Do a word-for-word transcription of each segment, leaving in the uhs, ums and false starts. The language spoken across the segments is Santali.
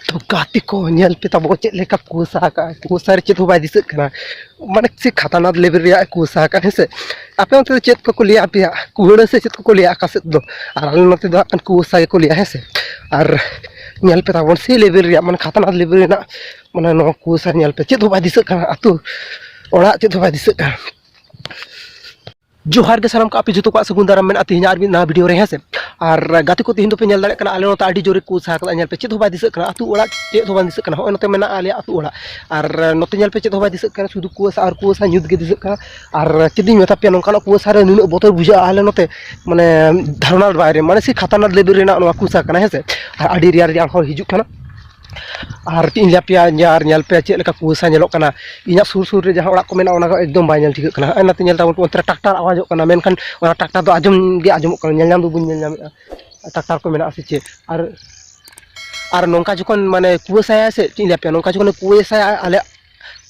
ᱛᱚ ᱜᱟᱛᱮ ᱠᱚ, ᱧᱮᱞ ᱯᱮ ᱛᱟᱵᱚ ᱪᱮᱫ ᱞᱮᱠᱟ ᱠᱩᱣᱟᱹᱥᱟ ᱟᱠᱟᱫᱼᱟ᱾ ᱠᱩᱣᱟᱹᱥᱟ ᱨᱮ ᱪᱮᱫ ᱦᱚᱸ ᱵᱟᱭ ᱫᱤᱥᱟᱹᱜ ᱠᱟᱱᱟ, ᱢᱟᱱᱮ ᱥᱮ ᱠᱷᱟᱛᱟᱨᱱᱟᱠ ᱞᱮᱵᱮᱞ ᱨᱮᱭᱟᱜ ᱠᱩᱣᱟᱹᱥᱟ ᱟᱠᱟᱫ, ᱦᱮᱸ ᱥᱮ? ᱟᱯᱮ ᱚᱱᱛᱮ ᱫᱚ ᱪᱮᱫ ᱠᱚᱠᱚ ᱞᱟᱹᱭᱟ ᱟᱯᱮᱭᱟᱜ? ᱠᱩᱦᱩᱲᱟᱹ ᱥᱮ ᱪᱮᱫ ᱠᱚᱠᱚ ᱞᱟᱹᱭᱟ ᱟᱠᱟᱥᱮᱫ ᱫᱚ? ᱟᱨ ᱟᱞᱮ ᱱᱚᱛᱮ ᱫᱚ ᱦᱟᱸᱜ ᱠᱷᱟᱱ ᱠᱩᱣᱟᱹᱥᱟ ᱜᱮᱠᱚ ᱞᱟᱹᱭᱟ, ᱦᱮᱸ ᱥᱮ? ᱟᱨ ᱧᱮᱞ ᱯᱮ ᱛᱟᱵᱚᱱ ᱥᱮ ᱞᱮᱵᱮᱞ ᱨᱮᱭᱟᱜ, ᱢᱟᱱᱮ ᱠᱷᱟᱛᱟᱨᱱᱟᱠ ᱞᱮᱵᱮᱞ ᱨᱮᱱᱟᱜ, ᱢᱟᱱᱮ ᱱᱚᱣᱟ ᱠᱩᱣᱟᱹᱥᱟ ᱧᱮᱞ ᱯᱮ, ᱪᱮᱫ ᱦᱚᱸ ᱵᱟᱭ ᱫᱤᱥᱟᱹᱜ ᱠᱟᱱᱟ, ᱟᱹᱛᱩ ᱚᱲᱟᱜ ᱪᱮᱫ ᱦᱚᱸ ᱵᱟᱭ ᱫᱤᱥᱟᱹᱜ ᱠᱟᱱᱟ᱾ ᱡᱚᱦᱟᱨ ᱜᱮ ᱥᱟᱱᱟᱢ ᱠᱚ, ᱟᱯᱮ ᱡᱚᱛᱚ ᱠᱚᱣᱟᱜ ᱥᱟᱹᱜᱩᱱ ᱫᱟᱨᱟᱢ ᱢᱮᱱᱟᱜᱼᱟ ᱛᱮᱦᱮᱧᱟᱜ ᱟᱨ ᱢᱤᱫ ᱱᱟᱣᱟ ᱵᱷᱤᱰᱤᱭᱳ ᱨᱮ, ᱦᱮᱸ ᱥᱮ? ᱟᱨ ᱜᱟᱛᱮ ᱠᱚ, ᱛᱮᱦᱮᱧ ᱫᱚᱯᱮ ᱧᱮᱞ ᱫᱟᱲᱮᱭᱟᱜ ᱠᱟᱱᱟ ᱟᱞᱮ ᱱᱚᱛᱮ ᱟᱹᱰᱤ ᱡᱳᱨᱮ ᱠᱩᱣᱟᱹᱥᱟ ᱟᱠᱟᱫᱟ᱾ ᱧᱮᱞ ᱯᱮ, ᱪᱮᱫ ᱦᱚᱸ ᱵᱟᱭ ᱫᱤᱥᱟᱹᱜ ᱠᱟᱱᱟ, ᱟᱹᱛᱩ ᱚᱲᱟᱜ ᱪᱮᱫ ᱦᱚᱸ ᱵᱟᱝ ᱫᱤᱥᱟᱹᱜ ᱠᱟᱱᱟ᱾ ᱦᱚᱸᱜᱼᱚᱭ ᱱᱚᱛᱮ ᱢᱮᱱᱟᱜᱼᱟ ᱟᱞᱮᱭᱟᱜ ᱟᱹᱛᱩ ᱚᱲᱟᱜ, ᱟᱨ ᱱᱚᱛᱮ ᱧᱮᱞ ᱯᱮ, ᱪᱮᱫ ᱦᱚᱸ ᱵᱟᱭ ᱫᱤᱥᱟᱹᱜ ᱠᱟᱱᱟ, ᱥᱩᱫᱷᱩ ᱠᱩᱣᱟᱹᱥᱟ ᱟᱨ ᱠᱩᱣᱟᱹᱥᱟ ᱧᱩᱛ ᱜᱮ ᱫᱤᱥᱟᱹᱜ ᱠᱟᱱᱟ᱾ ᱟᱨ ᱪᱮᱫ ᱤᱧ ᱢᱮᱛᱟ ᱯᱮᱭᱟ, ᱱᱚᱝᱠᱟᱱᱟᱜ ᱠᱩᱣᱟᱹᱥᱟ ᱨᱮ ᱱᱩᱱᱟᱹᱜ ᱵᱚᱛᱚᱨ ᱵᱩᱡᱷᱟᱹᱜᱼᱟ ᱟᱞᱮ ᱱᱚᱛᱮ, ᱢᱟᱱᱮ ᱫᱷᱟᱨᱚᱱᱟ ᱵᱟᱭᱨᱮ, ᱢᱟᱱᱮ ᱥᱮ ᱠᱷᱟᱛᱟᱨᱱᱟᱠ ᱞᱮᱵᱮᱞ ᱨᱮᱱᱟᱜ ᱱᱚᱣᱟ ᱠᱩᱣᱟᱹᱥᱟ ᱠᱟᱱᱟ, ᱦᱮᱸ ᱥᱮ? ᱟᱨ ᱟᱹᱰᱤ ᱨᱮᱭᱟᱲ ᱨᱮᱭᱟᱲ ᱦᱚᱭ ᱦᱤᱡᱩᱜ ᱠᱟᱱᱟ᱾ ᱟᱨ ᱪᱮᱫ ᱤᱧ ᱞᱟᱹᱭ ᱟᱯᱮᱭᱟ, ᱧᱮᱞ, ᱧᱮᱞ ᱯᱮ ᱪᱮᱫ ᱞᱮᱠᱟ ᱠᱩᱣᱟᱹᱥᱟ ᱧᱮᱞᱚᱜ ᱠᱟᱱᱟ᱾ ᱤᱧᱟᱹᱜ ᱥᱩᱨ ᱥᱩᱨ ᱨᱮ ᱡᱟᱦᱟᱸ ᱚᱲᱟᱜ ᱠᱚ ᱢᱮᱱᱟᱜᱼᱟ, ᱚᱱᱟ ᱠᱚ ᱮᱠᱫᱚᱢ ᱵᱟᱭ ᱧᱮᱞ ᱴᱷᱤᱠᱟᱹᱜ ᱠᱟᱱᱟ᱾ ᱦᱚᱸᱜᱼᱚᱭ ᱱᱟᱛᱮ ᱧᱮᱞ ᱛᱟᱵᱚᱱ ᱯᱮ, ᱚᱱᱛᱮ ᱨᱮ ᱴᱨᱟᱠᱴᱟᱨ ᱟᱣᱟᱡᱚᱜ ᱠᱟᱱᱟ, ᱢᱮᱱᱠᱷᱟᱱ ᱚᱱᱟ ᱴᱨᱟᱠᱴᱟᱨ ᱫᱚ ᱟᱸᱡᱚᱢ ᱜᱮ ᱟᱸᱡᱚᱢᱚᱜ ᱠᱟᱱᱟ, ᱧᱮᱞ ᱧᱟᱢ ᱫᱚ ᱵᱟᱹᱧ ᱧᱮᱞ ᱧᱟᱢᱮᱫᱼᱟ ᱴᱨᱟᱠᱴᱟᱨ ᱠᱚ ᱢᱮᱱᱟᱜᱼᱟ ᱥᱮ ᱪᱮᱫ᱾ ᱟᱨ, ᱟᱨ ᱱᱚᱝᱠᱟ ᱡᱚᱠᱷᱚᱱ ᱢᱟᱱᱮ ᱠᱩᱣᱟᱹᱥᱟᱭᱟ ᱥᱮ, ᱪᱮᱫ ᱤᱧ ᱞᱟᱹᱭ ᱟᱯᱮᱭᱟ, ᱱᱚᱝᱠᱟ ᱡᱚᱠᱷᱚᱱ ᱠᱩᱣᱟᱹᱥᱟᱭᱟ ᱟᱞᱮ,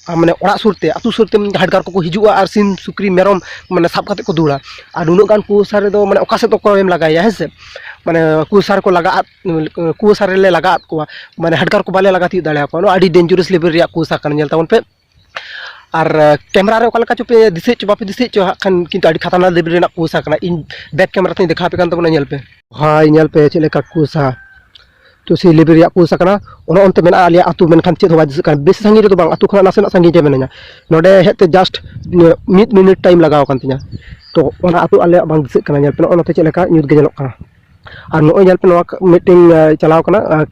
ᱟᱨ ᱢᱟᱱᱮ ᱚᱲᱟᱜ ᱥᱩᱨ ᱛᱮ, ᱟᱹᱛᱩ ᱥᱩᱨ ᱛᱮ ᱦᱟᱰᱜᱟᱨ ᱠᱚᱠᱚ ᱦᱤᱡᱩᱜᱼᱟ ᱟᱨ ᱥᱤᱢ ᱥᱩᱠᱨᱤ ᱢᱮᱨᱚᱢ ᱢᱟᱱᱮ ᱥᱟᱵ ᱠᱟᱛᱮ ᱠᱚ ᱫᱟᱹᱲᱟ᱾ ᱟᱨ ᱩᱱᱟᱹᱜ ᱜᱟᱱ ᱠᱩᱣᱟᱹᱥᱟ ᱨᱮᱫᱚ ᱢᱟᱱᱮ ᱚᱠᱟ ᱥᱮᱫ ᱫᱚ ᱚᱠᱚᱭᱮᱢ ᱞᱟᱜᱟᱭᱟ, ᱦᱮᱸ ᱥᱮ? ᱢᱟᱱᱮ ᱠᱩᱣᱟᱹᱥᱟ ᱨᱮᱠᱚ ᱞᱟᱜᱟ ᱟᱫ, ᱠᱩᱣᱟᱹᱥᱟ ᱨᱮᱞᱮ ᱞᱟᱜᱟ ᱟᱫ ᱠᱚᱣᱟ, ᱢᱟᱱᱮ ᱦᱟᱰᱜᱟᱨ ᱠᱚ ᱵᱟᱞᱮ ᱞᱟᱜᱟ ᱛᱤᱭᱳᱜ ᱫᱟᱲᱮᱭᱟᱠᱚᱣᱟ᱾ ᱱᱚᱣᱟ ᱟᱹᱰᱤ ᱰᱮᱧᱡᱟᱨᱟᱥ ᱞᱮᱵᱮᱞ ᱨᱮᱭᱟᱜ ᱠᱩᱣᱟᱹᱥᱟ ᱠᱟᱱᱟ, ᱧᱮᱞ ᱛᱟᱵᱚᱱ ᱯᱮ᱾ ᱟᱨ ᱠᱮᱢᱮᱨᱟ ᱨᱮ ᱚᱠᱟ ᱞᱮᱠᱟ ᱪᱚ ᱯᱮ ᱫᱤᱥᱟᱹᱭᱮᱫ ᱪᱚ ᱵᱟᱯᱮ ᱫᱤᱥᱟᱹᱭᱮᱫ ᱪᱚ ᱦᱟᱸᱜ ᱠᱷᱟᱱ, ᱠᱤᱱᱛᱩ ᱟᱹᱰᱤ ᱠᱷᱟᱛᱟᱨᱱᱟᱠ ᱞᱮᱵᱮᱞ ᱨᱮᱱᱟᱜ ᱠᱩᱣᱟᱹᱥᱟ ᱠᱟᱱᱟ᱾ ᱤᱧ ᱵᱮᱠ ᱠᱮᱢᱮᱨᱟ ᱛᱮᱧ ᱫᱮᱠᱷᱟᱣ ᱟᱯᱮ ᱠᱟᱱ ᱛᱟᱵᱚᱱᱟ, ᱧᱮᱞ ᱯᱮ᱾ ᱦᱳᱭ, ᱧᱮᱞ ᱯᱮ ᱪᱮᱫ ᱞᱮᱠᱟ ᱠᱩᱣᱟᱹᱥᱟ᱾ ᱛᱚ ᱥᱮᱭ ᱞᱮᱵᱮᱞ ᱨᱮᱭᱟᱜ ᱠᱩᱣᱟᱹᱥᱟ ᱠᱟᱱᱟ᱾ ᱚᱱᱟ ᱚᱱᱛᱮ ᱢᱮᱱᱟᱜᱼᱟ ᱟᱞᱮᱭᱟᱜ ᱟᱹᱛᱩ, ᱢᱮᱱᱠᱷᱟᱱ ᱪᱮᱫ ᱦᱚᱸ ᱵᱟᱭ ᱫᱤᱥᱟᱹᱜ ᱠᱟᱱᱟ᱾ ᱵᱮᱥᱤ ᱥᱟᱺᱜᱤᱧ ᱨᱮᱫᱚ ᱵᱟᱝ, ᱟᱹᱛᱩ ᱠᱷᱚᱱᱟᱜ ᱱᱟᱥᱮᱱᱟᱜ ᱥᱟᱺᱜᱤᱧ ᱨᱮ ᱢᱮᱱᱟᱹᱧᱟ᱾ ᱱᱚᱰᱮ ᱦᱮᱡ ᱛᱮ just ᱢᱤᱫ ᱢᱤᱱᱤᱴ ᱴᱟᱭᱤᱢ ᱞᱟᱜᱟᱣ ᱟᱠᱟᱱ ᱛᱤᱧᱟ᱾ ᱛᱚ ᱚᱱᱟ ᱟᱹᱛᱩ ᱟᱞᱮᱭᱟᱜ ᱵᱟᱝ ᱫᱤᱥᱟᱹᱜ ᱠᱟᱱᱟ, ᱧᱮᱞ ᱯᱮ, ᱱᱚᱜᱼᱚ ᱱᱚᱛᱮ ᱪᱮᱫ ᱞᱮᱠᱟ ᱧᱩᱛ ᱜᱮ ᱧᱮᱞᱚᱜ ᱠᱟᱱᱟ᱾ ᱟᱨ ᱱᱚᱜᱼᱚᱭ ᱧᱮᱞ ᱯᱮ, ᱱᱚᱣᱟ ᱢᱤᱫᱴᱮᱱ, ᱟᱸ, ᱪᱟᱞᱟᱣ ᱠᱟᱱᱟ, ᱟᱨ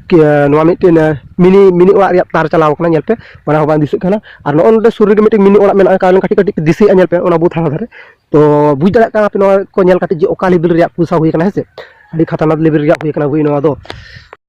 ᱠᱤ, ᱟᱸ, ᱱᱚᱣᱟ ᱢᱤᱫᱴᱮᱱ, ᱟᱸ, ᱢᱤᱱᱤ, ᱢᱤᱱᱤ ᱚᱲᱟᱜ ᱨᱮᱭᱟᱜ ᱛᱟᱨ ᱪᱟᱞᱟᱣ ᱠᱟᱱᱟ, ᱧᱮᱞ ᱯᱮ, ᱚᱱᱟ ᱦᱚᱸ ᱵᱟᱝ ᱫᱤᱥᱟᱹᱜ ᱠᱟᱱᱟ᱾ ᱟᱨ ᱱᱚᱜᱼᱚ ᱱᱚᱰᱮ ᱥᱩᱨ ᱨᱮᱜᱮ ᱢᱤᱫᱴᱮᱱ ᱢᱤᱱᱤ ᱚᱲᱟᱜ ᱢᱮᱱᱟᱜᱼᱟ, ᱠᱟᱨᱚᱱ ᱠᱟᱹᱴᱤᱡ ᱠᱟᱹᱴᱤᱡ ᱯᱮ ᱫᱤᱥᱟᱹᱭᱮᱫᱼᱟ, ᱧᱮᱞ ᱯᱮ, ᱚᱱᱟ ᱵᱩᱛ ᱦᱟᱱᱟ ᱫᱷᱟᱨᱮ᱾ ᱛᱚ ᱵᱩᱡᱽ ᱫᱟᱲᱮᱭᱟᱜ ᱠᱟᱱᱟ ᱯᱮ ᱱᱚᱣᱟ ᱠᱚ ᱧᱮᱞ ᱠᱟᱛᱮ ᱡᱮ ᱚᱠᱟ ᱞᱮᱵᱮᱞ ᱨᱮᱭᱟᱜ ᱠᱩᱣᱟᱹᱥᱟ ᱦᱩᱭ ᱠᱟᱱᱟ, ᱦᱮᱸ ᱥᱮ? ᱟᱹᱰᱤ ᱠᱷᱟᱛᱟᱨᱱᱟᱠ ᱞᱮᱵᱮᱞ ᱨᱮᱭᱟᱜ ᱦᱩᱭ ᱠᱟᱱᱟ ᱦᱩᱭ ᱱᱚᱣᱟ ᱫᱚ᱾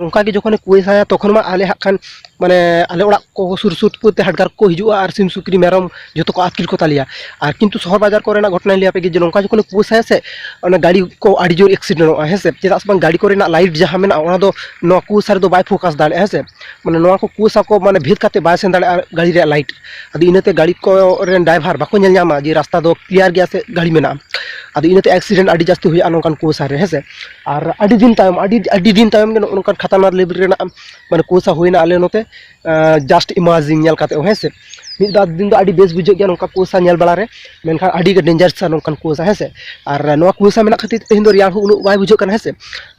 ᱚᱱᱠᱟ ᱜᱮ ᱡᱚᱠᱷᱚᱱᱮ ᱠᱩᱣᱟᱹᱥᱟᱭᱟ, ᱛᱚᱠᱷᱚᱱ ᱢᱟ ᱟᱞᱮ ᱦᱟᱸᱜ ᱠᱷᱟᱱ, ᱢᱟᱱᱮ, ᱟᱞᱮ ᱚᱲᱟᱜ ᱠᱚ ᱥᱩᱨ ᱥᱩᱨ ᱛᱮ ᱦᱟᱰᱜᱟᱨ ᱠᱚ ᱦᱤᱡᱩᱜᱼᱟ ᱟᱨ ᱥᱤᱢ ᱥᱩᱠᱨᱤ ᱢᱮᱨᱚᱢ ᱡᱚᱛᱚ ᱠᱚ ᱟᱹᱛᱠᱤᱨ ᱠᱚ ᱛᱟᱞᱮᱭᱟ᱾ ᱟᱨ ᱠᱤᱱᱛᱩ ᱥᱚᱦᱚᱨ ᱵᱟᱡᱟᱨ ᱠᱚᱨᱮᱱᱟᱜ ᱜᱷᱚᱴᱚᱱᱟᱧ ᱞᱟᱹᱭ ᱟᱯᱮ ᱜᱮ ᱡᱮ ᱱᱚᱝᱠᱟ ᱡᱚᱠᱷᱚᱱᱮ ᱠᱩᱣᱟᱹᱥᱟᱭᱟ ᱥᱮ, ᱚᱱᱟ ᱜᱟᱹᱰᱤ ᱠᱚ ᱟᱹᱰᱤ ᱡᱳᱨ ᱮᱠᱥᱤᱰᱮᱱᱴᱚᱜᱼᱟ, ᱦᱮᱸ ᱥᱮ? ᱪᱮᱫᱟᱜ ᱥᱮ ᱵᱟᱝ, ᱜᱟᱹᱰᱤ ᱠᱚᱨᱮᱱᱟᱜ ᱞᱟᱭᱤᱴ ᱡᱟᱦᱟᱸ ᱢᱮᱱᱟᱜᱼᱟ, ᱚᱱᱟ ᱫᱚ ᱱᱚᱣᱟ ᱠᱩᱣᱟᱹᱥᱟ ᱨᱮᱫᱚ ᱵᱟᱭ ᱯᱷᱳᱠᱟᱥ ᱫᱟᱲᱮᱭᱟᱜᱼᱟ, ᱦᱮᱸ ᱥᱮ? ᱢᱟᱱᱮ, ᱱᱚᱣᱟ ᱠᱚ ᱠᱩᱣᱟᱹᱥᱟ ᱠᱚ, ᱢᱟᱱᱮ, ᱵᱷᱮᱫ ᱠᱟᱛᱮ ᱵᱟᱭ ᱥᱮᱱ ᱫᱟᱲᱮᱭᱟᱜᱼᱟ ᱜᱟᱹᱰᱤ ᱨᱮᱭᱟᱜ ᱞᱟᱭᱤᱴ᱾ ᱟᱫᱚ ᱤᱱᱟᱹᱛᱮ ᱜᱟᱹᱰᱤ ᱠᱚ ᱨᱮᱱ ᱰᱨᱟᱭᱵᱷᱟᱨ ᱵᱟᱠᱚ ᱧᱮᱞ ᱧᱟᱢᱟ ᱡᱮ ᱨᱟᱥᱛᱟ ᱫᱚ ᱠᱞᱤᱭᱟᱨ ᱜᱮᱭᱟ ᱥᱮ ᱜᱟᱹᱰᱤ ᱢᱮᱱᱟᱜᱼᱟ᱾ ᱟᱫᱚ ᱤᱱᱟᱹᱛᱮ ᱮᱠᱥᱤᱰᱮᱱᱴ ᱟᱹᱰᱤ ᱡᱟᱹᱥᱛᱤ ᱦᱩᱭᱩᱜᱼᱟ ᱱᱚᱝᱠᱟᱱ ᱠᱩᱣᱟᱹᱥᱟ ᱨᱮ, ᱦᱮᱸ ᱥᱮ᱾ ᱟᱨ ᱟᱹᱰᱤ ᱫᱤᱱ ᱛᱟᱭᱚᱢ, ᱟᱹᱰᱤ ᱟᱹᱰᱤ ᱫᱤᱱ ᱛᱟᱭᱚᱢ ᱜᱮ ᱱᱚᱜᱼᱚ ᱱᱚᱝᱠᱟᱱ ᱠᱷᱟᱛᱟᱨᱱᱟᱠ ᱞᱮᱵᱮᱞ ᱨᱮᱱᱟᱜ ᱢᱟᱱᱮ ᱠᱩᱣᱟᱹᱥᱟ ᱦᱩᱭᱱᱟ ᱟᱞᱮ ᱱᱚᱛᱮ, ᱡᱟᱥᱴ ᱤᱢᱟᱡᱤᱱ ᱧᱮᱞ ᱠᱟᱛᱮ ᱦᱚᱸ, ᱦᱮᱸ ᱥᱮ᱾ ᱢᱤᱫ ᱵᱟᱨ ᱫᱤᱱ ᱫᱚ ᱟᱹᱰᱤ ᱵᱮᱥ ᱵᱩᱡᱷᱟᱹᱜ ᱜᱮᱭᱟ ᱱᱚᱝᱠᱟ ᱠᱩᱣᱟᱹᱥᱟ ᱧᱮᱞ ᱵᱟᱲᱟ ᱨᱮ, ᱢᱮᱱᱠᱷᱟᱱ ᱟᱹᱰᱤ ᱜᱮ ᱰᱮᱧᱡᱟᱨᱥᱟ ᱱᱚᱝᱠᱟᱱ ᱠᱩᱣᱟᱹᱥᱟ, ᱦᱮᱸ ᱥᱮ᱾ ᱟᱨ ᱱᱚᱣᱟ ᱠᱩᱣᱟᱹᱥᱟ ᱢᱮᱱᱟᱜ ᱠᱷᱟᱹᱛᱤᱨ ᱛᱮ ᱛᱮᱦᱮᱧ ᱫᱚ ᱨᱮᱭᱟᱲ ᱦᱚᱸ ᱩᱱᱟᱹᱜ ᱵᱟᱭ ᱵᱩᱡᱷᱟᱹᱜ ᱠᱟᱱᱟ, ᱦᱮᱸ ᱥᱮ᱾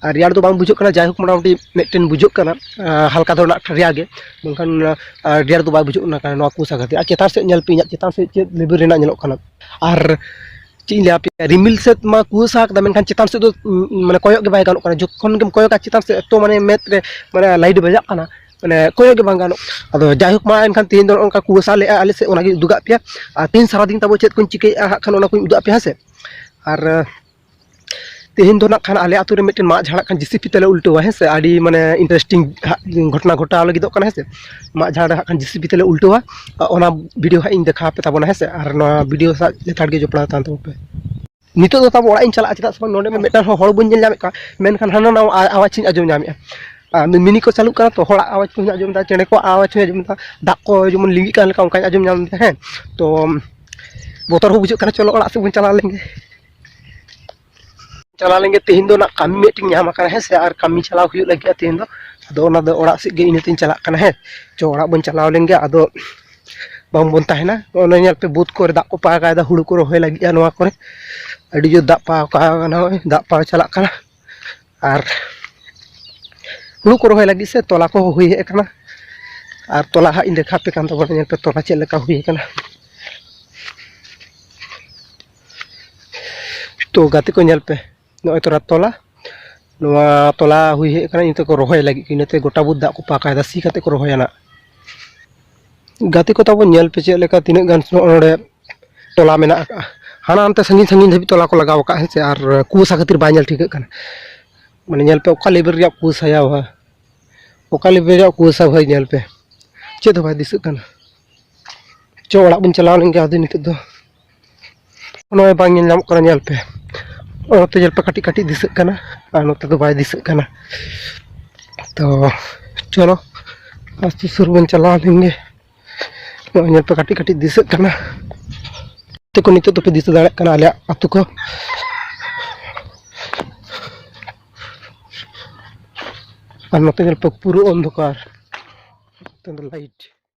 ᱟᱨ ᱨᱮᱭᱟᱲ ᱫᱚ ᱵᱟᱝ ᱵᱩᱡᱷᱟᱹᱜ ᱠᱟᱱᱟ, ᱡᱟᱭᱦᱳᱠ, ᱢᱚᱴᱟᱢᱩᱴᱤ ᱢᱤᱫᱴᱮᱱ ᱵᱩᱡᱷᱟᱹᱜ ᱠᱟᱱᱟ, ᱟᱸ, ᱦᱟᱞᱠᱟ ᱫᱷᱟᱨᱟ ᱨᱮᱭᱟᱲ ᱜᱮ, ᱢᱮᱱᱠᱷᱟᱱ, ᱟᱸ, ᱨᱮᱭᱟᱲ ᱫᱚ ᱵᱟᱭ ᱵᱩᱡᱷᱟᱹᱜ ᱠᱟᱱᱟ ᱱᱚᱣᱟ ᱠᱩᱣᱟᱹᱥᱟ ᱠᱷᱟᱹᱛᱤᱨ᱾ ᱟᱨ ᱪᱮᱛᱟᱱ ᱥᱮᱫ ᱧᱮᱞ ᱯᱮ, ᱤᱧᱟᱹᱜ ᱪᱮᱛᱟᱱ ᱥᱮᱫ ᱪᱮᱫ ᱞᱮᱵᱮᱞ ᱨᱮᱱᱟᱜ ᱧᱮᱞᱚᱜ ᱠᱟᱱᱟ᱾ ᱟᱨ ᱪᱮᱫ ᱤᱧ ᱞᱟᱹᱭᱟ ᱟᱯᱮᱭᱟ, ᱨᱤᱢᱤᱞ ᱥᱮᱫ ᱢᱟ ᱠᱩᱣᱟᱹᱥᱟ ᱠᱟᱫᱟ, ᱢᱮᱱᱠᱷᱟᱱ ᱪᱮᱛᱟᱱ ᱥᱮᱫ ᱫᱚ, ᱩᱸ, ᱢᱟᱱᱮ ᱠᱚᱭᱚᱜ ᱜᱮ ᱵᱟᱭ ᱜᱟᱱᱚᱜ ᱠᱟᱱᱟ᱾ ᱡᱚᱠᱷᱚᱱ ᱜᱮᱢ ᱠᱚᱭᱚᱜᱟ ᱪᱮᱛᱟᱱ ᱥᱮᱫ, ᱮᱛᱚ ᱢᱟᱱᱮ ᱢᱮᱫ ᱨᱮ ᱢᱟᱱᱮ ᱞᱟᱭᱤᱴ ᱵᱟᱡᱟᱜ ᱠᱟᱱᱟ, ᱢᱟᱱᱮ ᱠᱚᱭᱚᱜ ᱜᱮ ᱵᱟᱝ ᱜᱟᱱᱚᱜ᱾ ᱟᱫᱚ ᱡᱟᱭᱦᱳᱠ ᱢᱟ, ᱮᱱᱠᱷᱟᱱ ᱛᱮᱦᱮᱧ ᱫᱚ ᱱᱚᱜᱼᱚ ᱱᱚᱝᱠᱟ ᱠᱩᱣᱟᱹᱥᱟ ᱞᱮᱜᱼᱟ ᱟᱞᱮ ᱥᱮᱫ, ᱚᱱᱟᱜᱤᱧ ᱩᱫᱩᱜᱟᱜ ᱯᱮᱭᱟ᱾ ᱟᱨ ᱛᱮᱦᱮᱧ ᱥᱟᱨᱟᱫᱤᱱ ᱛᱟᱵᱚ ᱪᱮᱫ ᱠᱚᱧ ᱪᱤᱠᱟᱹᱭᱮᱫᱼᱟ ᱦᱟᱸᱜ ᱠᱷᱟᱱ, ᱚᱱᱟ ᱠᱚᱧ ᱩᱫᱩᱜᱟᱜ ᱯᱮᱭᱟ, ᱦᱮᱸ ᱥᱮ᱾ ᱟᱨ, ᱛᱮᱦᱮᱧ ᱫᱚ ᱱᱟᱜ ᱠᱷᱟᱱ ᱟᱞᱮ ᱟᱹᱛᱩ ᱨᱮ ᱢᱤᱫᱴᱮᱱ ᱢᱟᱜ ᱡᱷᱟᱲᱟᱜ ᱠᱷᱟᱱ ᱡᱮ ᱥᱤ ᱯᱤ ᱛᱮᱞᱮ ᱩᱞᱴᱟᱹᱣᱟ, ᱦᱮᱸ ᱥᱮ᱾ ᱟᱹᱰᱤ ᱢᱟᱱᱮ ᱤᱱᱴᱟᱨᱮᱥᱴᱤᱝ ᱦᱟᱸᱜ ᱜᱷᱚᱴᱚᱱᱟ ᱜᱷᱚᱴᱟᱣ ᱞᱟᱹᱜᱤᱫᱚᱜ ᱠᱟᱱᱟ, ᱦᱮᱸ ᱥᱮ᱾ ᱢᱟᱜ ᱡᱷᱟᱲ ᱦᱟᱸᱜ ᱠᱷᱟᱱ ᱡᱮ ᱥᱤ ᱯᱤ ᱛᱮᱞᱮ ᱩᱞᱴᱟᱹᱣᱟ, ᱚᱱᱟ ᱵᱷᱤᱰᱤᱭᱳ ᱦᱟᱸᱜ ᱤᱧ ᱫᱮᱠᱷᱟᱣ ᱟᱯᱮ ᱛᱟᱵᱚᱱᱟ, ᱦᱮᱸ ᱥᱮ᱾ ᱟᱨ ᱱᱚᱣᱟ ᱵᱷᱤᱰᱤᱭᱳ ᱥᱟᱶ ᱞᱮᱛᱟᱲ ᱜᱮ ᱡᱚᱯᱲᱟᱣ ᱛᱟᱦᱮᱱ ᱛᱟᱵᱚᱱ ᱯᱮ᱾ ᱱᱤᱛᱚᱜ ᱫᱚ ᱛᱟᱵᱚ ᱚᱲᱟᱜ ᱤᱧ ᱪᱟᱞᱟᱜᱼᱟ, ᱪᱮᱫᱟᱜ ᱥᱮ ᱵᱟᱝ ᱱᱚᱰᱮ ᱢᱟ ᱢᱤᱫᱴᱟᱝ ᱦᱚᱸ ᱦᱚᱲ ᱵᱟᱹᱧ ᱧᱮᱞ ᱧᱟᱢᱮᱫ ᱠᱚᱣᱟ, ᱢᱮᱱᱠᱷᱟᱱ ᱦᱟᱱᱟ ᱱᱟᱣᱟ ᱟ-, ᱟᱣᱟᱡᱽ ᱤᱧ ᱟᱸᱡᱚᱢ ᱧᱟᱢᱮᱫᱼᱟ᱾ ᱟᱨ ᱢᱤᱱᱤ ᱠᱚ ᱪᱟᱹᱞᱩᱜ ᱠᱟᱱᱟ ᱛᱚ, ᱦᱚᱲᱟᱜ ᱟᱣᱟᱡᱽ ᱠᱚᱧ ᱟᱸᱡᱚᱢ ᱮᱫᱟ, ᱪᱮᱬᱮ ᱠᱚᱣᱟᱜ ᱟᱣᱟᱡᱽ ᱠᱚᱧ ᱟᱸᱡᱚᱢ ᱮᱫᱟ, ᱫᱟᱜ ᱠᱚ ᱡᱮᱢᱚᱱ ᱞᱤᱸᱜᱤᱜ ᱠᱟᱱ ᱞᱮᱠᱟ ᱚᱱᱠᱟᱧ ᱟᱸᱡᱚᱢ ᱧᱟᱢ ᱮᱫᱟ, ᱦᱮᱸ᱾ ᱛᱚ ᱵᱚᱛᱚᱨ ᱦᱚᱸ ᱵᱩᱡᱷᱟᱹᱜ ᱠᱟᱱᱟ, ᱪᱚᱞᱚ ᱚᱲᱟᱜ ᱥᱮᱫ ᱵᱚᱱ ᱪᱟᱞᱟᱣ ᱞᱮᱱ ᱜᱮ᱾ ᱪᱟᱞᱟᱣ ᱞᱮᱱ ᱜᱮ, ᱛᱮᱦᱮᱧ ᱫᱚ ᱱᱟᱜ ᱠᱟᱹᱢᱤ ᱢᱤᱫᱴᱮᱱ ᱧᱟᱢ ᱟᱠᱟᱱᱟ, ᱦᱮᱸ ᱥᱮ, ᱟᱨ ᱠᱟᱹᱢᱤ ᱪᱟᱞᱟᱣ ᱦᱩᱭᱩᱜ ᱞᱟᱹᱜᱤᱫᱼᱟ ᱛᱮᱦᱮᱧ ᱫᱚ᱾ ᱟᱫᱚ ᱚᱱᱟ ᱫᱚ ᱚᱲᱟᱜ ᱥᱮᱫ ᱜᱮ ᱤᱱᱟᱹᱛᱤᱧ ᱪᱟᱞᱟᱜ ᱠᱟᱱᱟ, ᱦᱮᱸ᱾ ᱪᱚ ᱚᱲᱟᱜ ᱵᱚᱱ ᱪᱟᱞᱟᱣ ᱞᱮᱱ ᱜᱮ, ᱟᱫᱚ ᱵᱟᱝ ᱵᱚᱱ ᱛᱟᱦᱮᱱᱟ᱾ ᱚᱱᱮ ᱧᱮᱞ ᱯᱮ, ᱵᱟᱹᱫᱽ ᱠᱚᱨᱮ ᱫᱟᱜ ᱠᱚ ᱯᱟᱠᱟᱭᱮᱫᱟ, ᱦᱩᱲᱩ ᱠᱚ ᱨᱚᱦᱚᱭ ᱞᱟᱹᱜᱤᱫᱼᱟ ᱱᱚᱣᱟ ᱠᱚᱨᱮ᱾ ᱟᱹᱰᱤ ᱡᱳᱨ ᱫᱟᱜ ᱯᱟᱣ ᱠᱟᱱᱟ, ᱱᱚᱜᱼᱚᱭ ᱫᱟᱜ ᱯᱟᱣ ᱪᱟᱞᱟᱜ ᱠᱟᱱᱟ᱾ ᱟᱨ ᱦᱩᱲᱩ ᱠᱚ ᱨᱚᱦᱚᱭ ᱞᱟᱹᱜᱤᱫ ᱥᱮ ᱛᱚᱞᱟ ᱠᱚᱦᱚᱸ ᱦᱩᱭ ᱦᱮᱡ ᱟᱠᱟᱱᱟ᱾ ᱟᱨ ᱛᱚᱞᱟ ᱦᱟᱸᱜ ᱤᱧ ᱫᱮᱠᱷᱟᱣ ᱟᱯᱮ ᱠᱟᱱ ᱛᱟᱵᱚᱱᱟ, ᱧᱮᱞ ᱯᱮ ᱛᱚᱞᱟ ᱪᱮᱫ ᱞᱮᱠᱟ ᱦᱩᱭ ᱟᱠᱟᱱᱟ᱾ ᱛᱚ ᱜᱟᱛᱮ ᱠᱚ ᱧᱮᱞ ᱯᱮ, ᱱᱚᱜᱼᱚᱭ ᱛᱚᱨᱟ ᱛᱚᱞᱟ, ᱱᱚᱣᱟ ᱛᱚᱞᱟ ᱦᱩᱭ ᱦᱮᱡ ᱟᱠᱟᱱᱟ, ᱤᱱᱟᱹ ᱛᱮᱠᱚ ᱨᱚᱦᱚᱭ ᱞᱟᱹᱜᱤᱫ, ᱤᱱᱟᱹᱛᱮ ᱜᱚᱴᱟ ᱵᱟᱹᱫᱽ ᱫᱟᱜ ᱠᱚ ᱯᱟᱠᱟᱭᱮᱫᱟ, ᱥᱤ ᱠᱟᱛᱮ ᱠᱚ ᱨᱚᱦᱚᱭᱟ ᱱᱟᱜ᱾ ᱜᱟᱛᱮ ᱠᱚ ᱛᱟᱵᱚᱱ ᱧᱮᱞ ᱯᱮ ᱪᱮᱫ ᱞᱮᱠᱟ ᱛᱤᱱᱟᱹᱜ ᱜᱟᱱ ᱱᱚᱜᱼᱚ ᱱᱚᱰᱮ ᱛᱚᱞᱟ ᱢᱮᱱᱟᱜ ᱟᱠᱟᱫᱼᱟ, ᱦᱟᱱᱟ ᱦᱟᱱᱛᱮ ᱥᱟᱺᱜᱤᱧ ᱥᱟᱺᱜᱤᱧ ᱫᱷᱟᱹᱵᱤᱡ ᱛᱚᱞᱟ ᱠᱚ ᱞᱟᱜᱟᱣ ᱟᱠᱟᱫᱼᱟ, ᱦᱮᱸ ᱥᱮ, ᱟᱨ ᱠᱩᱣᱟᱹᱥᱟ ᱠᱷᱟᱹᱛᱤᱨ ᱵᱟᱭ ᱧᱮᱞ ᱴᱷᱤᱠᱟᱹᱜ ᱠᱟᱱᱟ᱾ ᱢᱟᱱᱮ ᱧᱮᱞ ᱯᱮ ᱚᱠᱟ ᱞᱮᱵᱮᱞ ᱨᱮᱭᱟᱜ ᱠᱩᱣᱟᱹᱥᱟᱭᱟ ᱵᱷᱟᱭ, ᱚᱠᱟ ᱞᱮᱵᱮᱞ ᱨᱮᱭᱟᱜ ᱠᱩᱣᱟᱹᱥᱟ ᱵᱷᱟᱭ, ᱧᱮᱞ ᱯᱮ ᱪᱮᱫ ᱦᱚᱸ ᱵᱟᱭ ᱫᱤᱥᱟᱹᱜ ᱠᱟᱱᱟ᱾ ᱪᱚ ᱚᱲᱟᱜ ᱵᱚᱱ ᱪᱟᱞᱟᱣ ᱞᱮᱱ ᱜᱮ ᱟᱫᱚ ᱱᱤᱛᱚᱜ ᱫᱚ᱾ ᱱᱚᱜᱼᱚᱭ ᱵᱟᱝ ᱧᱮᱞ ᱧᱟᱢᱚᱜ ᱠᱟᱱᱟ, ᱧᱮᱞ ᱯᱮ᱾ ᱱᱚᱛᱮ ᱧᱮᱞ ᱯᱮ, ᱠᱟᱹᱴᱤᱡ ᱠᱟᱹᱴᱤᱡ ᱫᱤᱥᱟᱹᱜ ᱠᱟᱱᱟ ᱟᱨ ᱱᱚᱛᱮ ᱫᱚ ᱵᱟᱭ ᱫᱤᱥᱟᱹᱜ ᱠᱟᱱᱟ᱾ ᱛᱚ ᱪᱚᱞᱚ ᱟᱥᱛᱮ ᱥᱩᱨ ᱵᱚᱱ ᱪᱟᱞᱟᱣ ᱞᱮᱱ ᱜᱮ᱾ ᱱᱚᱜᱼᱚᱭ ᱧᱮᱞ ᱯᱮ, ᱠᱟᱹᱴᱤᱡ ᱠᱟᱹᱴᱤᱡ ᱫᱤᱥᱟᱹᱜ ᱠᱟᱱᱟ᱾ ᱛᱮᱠᱚ ᱱᱤᱛᱚᱜ ᱫᱚᱯᱮ ᱫᱤᱥᱟᱹ ᱫᱟᱲᱮᱭᱟᱜ ᱠᱟᱱᱟ ᱟᱞᱮᱭᱟᱜ ᱟᱹᱛᱩ ᱠᱚ᱾ ᱟᱨ ᱱᱚᱛᱮ ᱧᱮᱞ ᱯᱮ ᱯᱩᱨᱟᱹ ᱚᱱᱫᱷᱚᱠᱟᱨ, ᱱᱚᱛᱮ ᱫᱚ ᱞᱟᱭᱤᱴ᱾